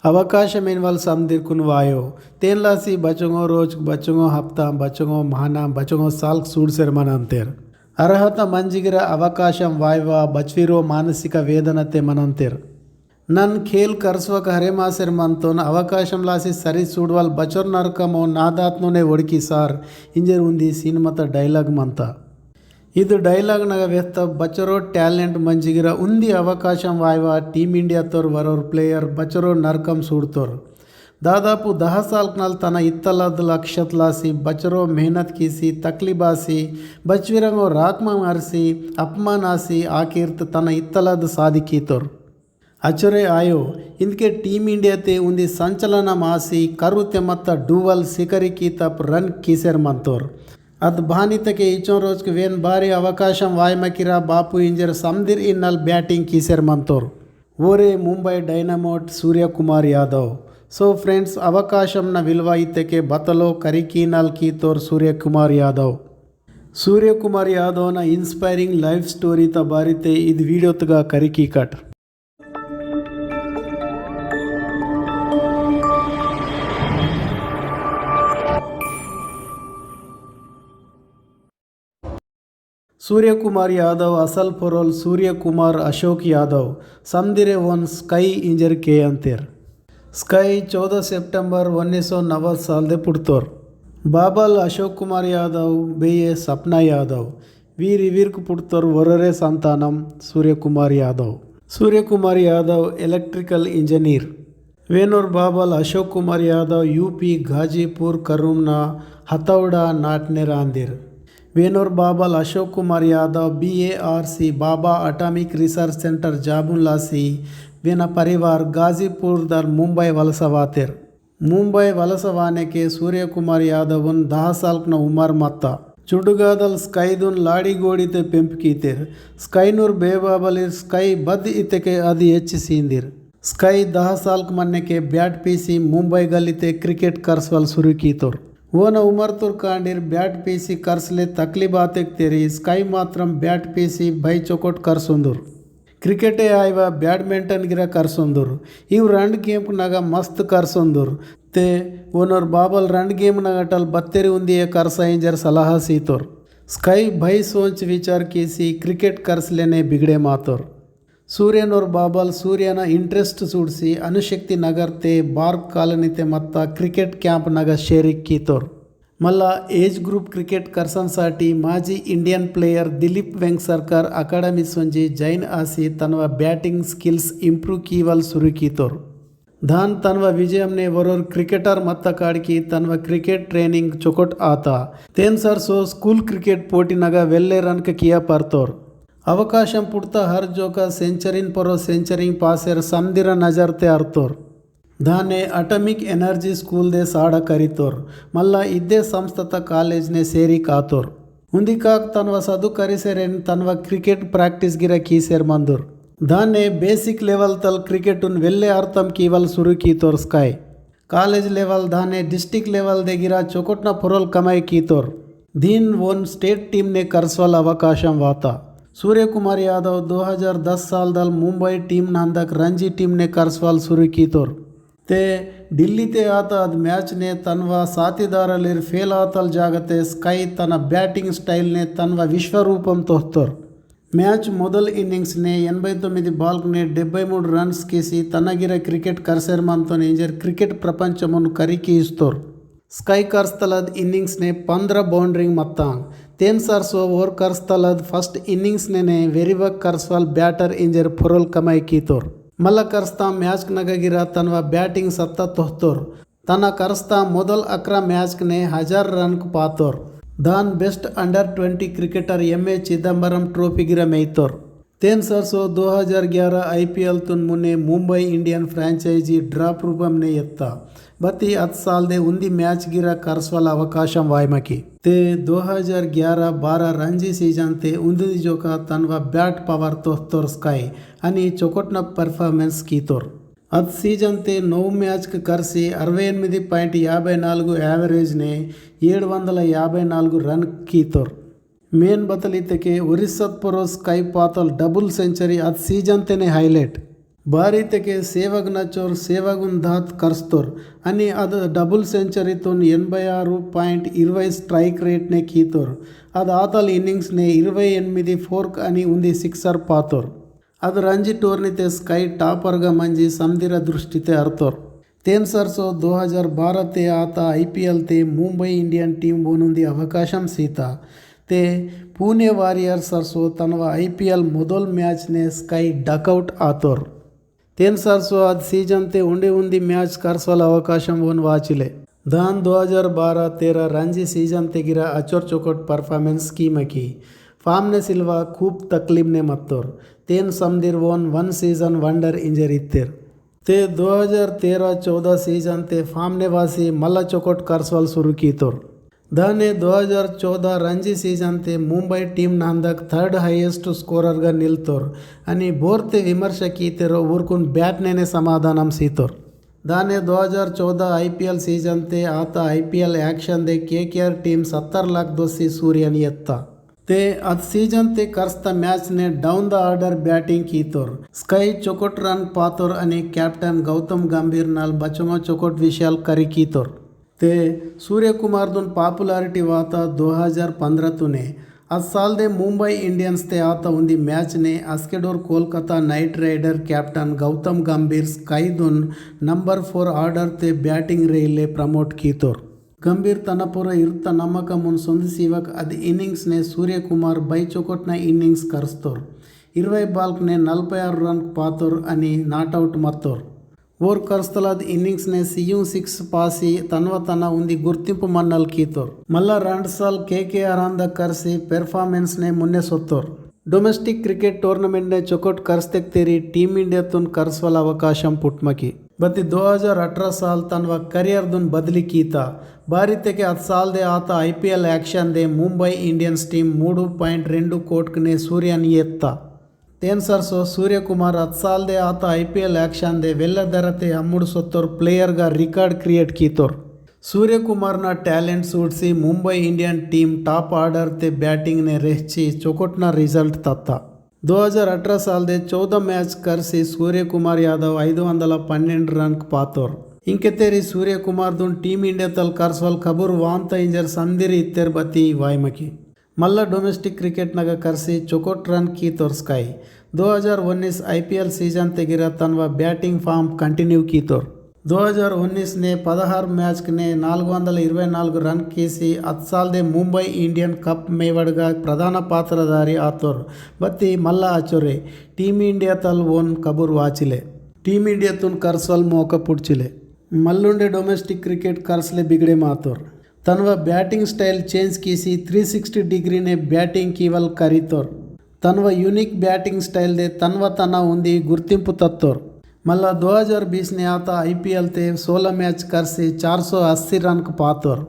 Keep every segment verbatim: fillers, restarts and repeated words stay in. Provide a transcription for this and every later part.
अवकाशम इनवाल समदिरकुन वायो। तेनलासी बचंगो रोज, बचंगो हफ्ता, बचंगो महाना, बचंगो साल सूडसेर मनंतेर। अर्हता मंजिगिरा अवकाशम वायवा बचविरो मानसिक वेदनते मनंतेर। नन खेल करसवक हरे मासेर मनतोन, अवकाशम लासी सरी सूडवाल बचोर नरकमो नादात्नोने वोड़की सार इंजेर उन्दी सिनेमाता dialogue मनता। इद dialogue नगा वेत्ता बचोरो talent मंजिगिरा उन्दी अवकाशम वायवा team India तोर वरोर player बचोरो नरकम सूडतोर। दादापु दहा साल कनाल तना इत्तलद लक्ष्यत लासी बचोरो मेहनत कीसी, तकलीबासी, बचविरंगो राकमा मारसी, अपमान आसी, आकीर्त तना इत्तलद सादी कीतोर। अचोरे आयो, इंदके team India ते उन्दी संचलनम आसी, करुते मत्ता डुवल सिकरी कीतप run कीसेर मनतोर। अद भानितके इचों रोजक वेन बारी अवकाशम वायमकिरा बापू इंजेर समदिर इन्नल batting कीसेर मनतोर। ओरे मुंबई डायनामोट सूर्य कुमार यादव। So friends, अवकाशम न विलवा इत्तेके बतलो करिकीनल कीतोर सूर्य कुमार यादव। सूर्य कुमार यादव न inspiring life story ता बारी ते इद video तगा करिकी कट। सूर्य कुमार यादव असल पोरोल सूर्य कुमार अशोक यादव, समदिरे ओन स्काई इंजेर केयंतेर। स्काई चौदह सितंबर उन्नीस सौ नब्बे साल दे पुड़तोर। बाबल अशोक कुमार यादव, बेये सपना यादव, वीर इवीरकु पुड़तोर वरोरे संतानम सूर्य कुमार यादव। सूर्य कुमार यादव electrical engineer। वेनोर बाबल अशोक कुमार यादव यूपी गाजीपुर करुमना हथौड़ा नाटने रांदिर। वेनोर बाबल अशोक कुमार यादव बीएआरसी बाबा एटॉमिक रिसर्च सेंटर जाबुन लासी वेना परिवार गाजीपुर दल मुंबई वलसा वातेर। मुंबई वलसा वानेके सूर्य कुमार यादवुन दहा सालकना उमर मत्ता। चुडुगादल स्काईदुन लाड़ी गोड़ीते पेंप कीतेर। स्काईनुर बेबाबलिर स्काई बद इतेके अदि एच्चि सींदिर। स्काई दहा सालक मन्नेके bat पीसी मुंबई गलीते cricket करसवल सुरु कीतोर। ओना उमर तुर कांडिर bat पीसी करसले तकलीब आतेक तेरी स्काई मात्रम bat पीसी भई चोकोट करसुंदुर। Cricket ए आयवा badminton गिरा करसुंदुर। इव रंड game नगा मस्त करसुंदुर। ते ओनोर बाबल रंड game नगटल बत्तेरी उंदी ए करसा इंजर सलाह सीतोर। स्काई भई सोच विचार कीसी cricket करसलेने बिगड़े मातोर। सूर्यनोर बाबल सूर्यना interest सूडसी अणुशक्ति नगर ते बार्क colony ते मत्ता cricket camp नगा शेरिक कीतोर। मल्ला age group cricket करसन साटी माजी Indian player Dilip Vengsarkar academy Sunjae join आसी तनवा batting skills improve कीवल सुरु कीतोर। धान तनवा विजयम ने वरोर cricketer मत्ता काड़की तनवा cricket training चोकोट आता। तेन सरसो school cricket पोटी नगा वेल्ले रनक किया परतोर। अवकाशम पुड़ता हर जोका centuryन परो centuryन पासेर समदिरा नजर ते अरतोर। धाने Atomic Energy School दे साड़ा करितोर। मल्ला इद्दे संस्थाता college ने सेरी कातोर। उंदी काक तनवा सदु करिसेरेन तनवा cricket practice गिरा कीसेर मंदुर। धाने basic level तल cricketउन वेल्ले अर्थम कीवल सुरु कीतोर स्काई। College level धाने district level दे गिरा चोकोटना पोरोल कमाई कीतोर। दीन वोन state team ने करसवल अवकाशम वाता। सूर्य कुमार यादव दो हज़ार दस साल दल मुंबई team नंदक रणजी team ने करसवल सुरु कीतोर। ते दिल्ली ते आता अद match ने तनवा साथीदारलिर fail आतल जागते स्काई तना batting style ने तनवा विश्वरूपम तोहतोर। Match मोदल innings ने एनबै तोम्मिदि ballक ने डेब्बै मूडु runs कीसी तनगिरा cricket करसेर मंतोन इंजर cricket प्रपंचमुन करी कीस्तोर। स्काई करस्तलद innings ने पंद्रह boundary मत्तांग। तेन सरसो ओर करस्तलद first innings ने ने वेरिवक करसवाल batter इंजर फुरल कमाई कीतोर। मल्ला करस्ता match नगगिरा तनवा batting सत्ता तोहतोर। तना करस्ता मोदल अकरा match ने हजार run पातोर। दान best under twenty cricketer M A Chidambaram trophy गिरा मेइतोर। तेन सरसो दो हज़ार ग्यारह IPL तुन मुने मुंबई Indian franchise drop रूपम ने एत्ता। बती अत साल दे उन्दी match गिरा करसवाल अवकाशम वायमकी। ते दो हज़ार ग्यारह बारह रणजी season ते उन्दी जोका तनवा bat power तोहतोर स्काई अनि चोकोटना performance कीतोर। अत season ते नौ match क करसी अरवै एनिमिदी point याबै नालुगु average ने एडु वंदला याबै नालुगु run कीतोर। मेन बतल इत्तेके ओरिस्सत पोरो स्काई पातल double century अद season तेने highlight। बारी तेके सेवग नचोर सेवगुन धात कर्स्तोर। अनि अद double century तुन एनबै आरु point इरवै strike rate ने कीतोर। अद आतल innings ने इरवै एनमिदी fork अनि उन्दी sixer पातोर। अद रणजी tourney ते Sky topper गा मंजी समदिर दृष्टि ते अर्तोर। तेन सरसो दो हजार बारह ते आता IPL ते मुंबई Indian team बोनुंदी अवकाशम सीता। ते पुणे Warrior सरसो तनवा IPL मोदोल match ने Sky duck out आतोर। तेन सरसो अद season ते उंडे उंदी match कर्सवल अवकाशम वोन वाचिले। दान दो हजार बारह तेरह रणजी season ते गिरा अचोर चोकोट performance कीमकी। Form ने सिल्वा खूब तकलीफ ने मत्तोर। तेन समदिर वोन one season wonder इंजर इत्तेर। ते दो हजार तेरह चौदह season ते form ने वासी मल्ला चोकोट कर्सवल शुरू कीतोर। दाने दो हजार चौदह रणजी season ते मुंबई team नांदक third highest scorer गा निलतोर। अनि बोर ते विमर्श कीतेरो उरकुन bat नेने समाधानम सीतोर। दाने दो हजार चौदह IPL season ते आता IPL auction दे KKR team सत्तर लाख दोसी सूर्यन येत्ता। ते अद season ते कर्स्ता match ने down the order batting कीतोर। Sky चोकोट run पातोर अनि captain गौतम गंभीर नाल बचोंगो चोकोट विषयाल करी कीतोर। ते सूर्यकुमार दुन popularity वाता दो हजार पन्द्रह तुने। अद साल दे मुंबई Indians ते आता उन्दी match ने अस्केडोर Kolkata Knight Rider captain Gautam गंभीर Sky दुन number four order ते batting रेले promote कीतोर। गंभीर तनपुर इर्त नमक मुन सोंद सीवक अद innings ने सूर्यकुमार बै चोकोटना innings कर्स्तोर। इरवै ball ने नलपै आरु run पातोर अनि not out मत्तोर। ओर कर्स्तलाद innings ने सियुं six पासी तनव तना उन्दी गुर्तिंपु मन्नल कीतोर। मल्ला रंड साल KKR आंद कर्सी performance ने मुन्ने सोत्तोर। Domestic cricket tournament ने चोकोट कर्स्तेक तेरी team India तुन कर्सवल अवकाशम पुट्मकी। बत्ती दो हजार अठारह साल तनवा career दुन बदली कीता। बारी तेके अद साल दे आता IPL auction दे मुंबई Indians team मूडु point रेंडु कोटकने सूर्यन येत्ता। तेन सरसो सूर्यकुमार अद साल दे आता IPL auction दे वेल्ला दरते अम्मुडु सोत्तोर player गा record create कीतोर। सूर्यकुमार ना talent सूडसी Mumbai Indian team top order ते batting ने रेहची चोकोटना result तत्ता। दो हजार अठारह साल दे चौदह match करसी सूर्यकुमार यादव ऐदु वंदला पन्नेंडु run पातोर। इंके तेरी सूर्यकुमार दुन team India तल करसवल कबुर वांता इंजर संदिर इत्तेर बती वायमकी। मल्ला domestic cricket नगा करसी चोकोट run कीतोर Sky। दो हजार उन्नीस IPL season तेगिरा तनवा batting form continue कीतोर। दो हजार उन्नीस ने पदहार match ने नालुगु वंदल इरवै नालुगु run कीसी अद साल दे मुंबई Indian cup मेवड़गा प्रधान पात्रधारी आतोर। बत्ती मल्ला अचोरे team India तल वोन कबुर वाचिले। Team India तुन करसवल मोका पुड़चिले। मल्लुंडे domestic cricket करसले बिगड़े मातोर। तनवा batting style change कीसी three sixty degree ने batting कीवल करीतोर। तनवा unique batting style दे तनवा तना उन्दी गुर्तिंपु तत्तोर। मल्ला दो हजार बीस ने आता IPL ते सोलह match करसी चार सौ अस्सी run क पातोर।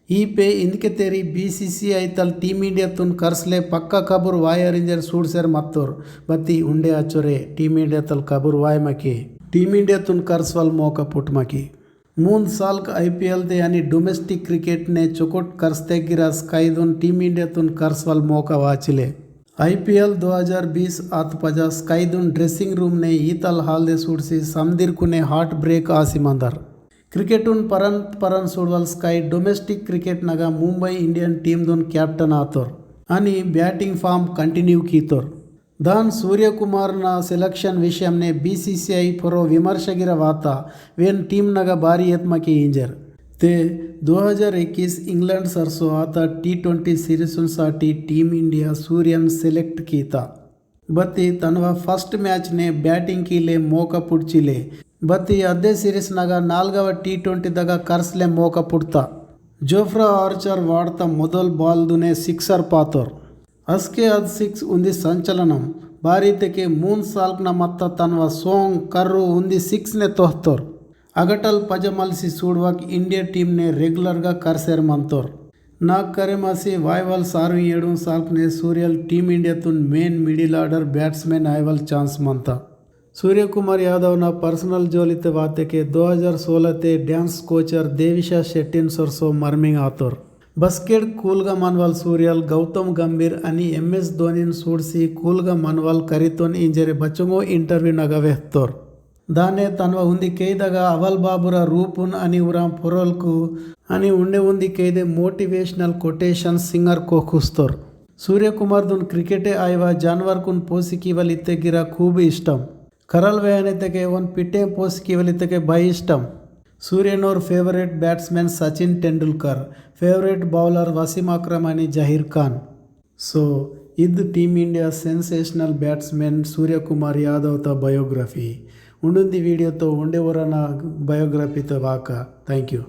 ई पे इंदके तेरी BCCI तल team India तुन करसले पक्का कबुर वायर इंजर सूडसेर मत्तोर। बत्ती उंडे अचोरे team India तल कबुर वायमकी। Team India तुन करसवल मोका पुटमकी। मूंद साल्क IPL ते यानी domestic cricket ने चोकोट करस्ते गिरा Sky दुन team India तुन करसवल मोका वाचिले। IPL दो हजार बीस आत पजा Sky दुन dressing room ने ईतल हाल दे सूडसी समदिरकुने heartbreak आसी मंदर। Cricket उन परन परन सूडवल Sky domestic cricket Naga Mumbai Indian team दुन captain आतोर। अनि batting form continue कीतोर। दान सूर्यकुमार ना selection विषयम ने BCCI परो विमर्श गिरा वाता, वेन team नगा बारी एत्मकी इंजर। ते दो हजार इक्कीस England सरसो आता T twenty series उन साटी team India सूर्यन select कीता। बत्ती तनवा first match ने batting कीले मोका पुड़चिले। बत्ती अद्दे series नगा नालगवा T twenty दगा करसले मोका पुड़ता। Jofra Archer वाड़ता मोदल ball दुने sixer पातोर। अस्के अद six उन्दी संचलनम। बारी तेके मूंद साल्कना मत्ता तनवा सोंग कर्रु उन्दी six ने तोहतोर। अगटल पजमलसी सूडवाक India team ने regular गा करसेर मंतोर। नाक करेमासी वायवल सारु येडुं साल्क ने सूर्यल team India तुन main middle order batsman आयवल chance मंता। सूर्यकुमार यादव ना personal जोलिते वातेके दो हजार सोलह ते dance coacher देविशा शेट्टिन सरसो मर्मिंग आतोर। बस्केड cool गा मनवाल सूर्यल गौतम गंभीर अनि MS धोनीन सूडसी cool गा मनवाल करितोन इंजरे बचंगो interview नगा वेहतोर। दाने तनवा उंदी केइदगा अवल बाबुरा रूपुन अनि उराम पोरोलकु अनि उंडे उंदी केइदे motivational quotation singer को खुस्तोर। सूर्यकुमार दुन क्रिकेटे आयवा जानवरकुन पोसिकी वलिते गिरा खूब इष्टम। करल वयाने तके ओन पिटें पोसिकी वलितके भाई इष्टम। सूर्यनोर favourite batsman Sachin Tendulkar, favourite bowler Wasim अक्रम अनि जहीर खान। So, इद Team India sensational batsman Suryakumar यादव ता biography। उंडुंदी video तो उंडे वरना biography तो वाका। Thank you।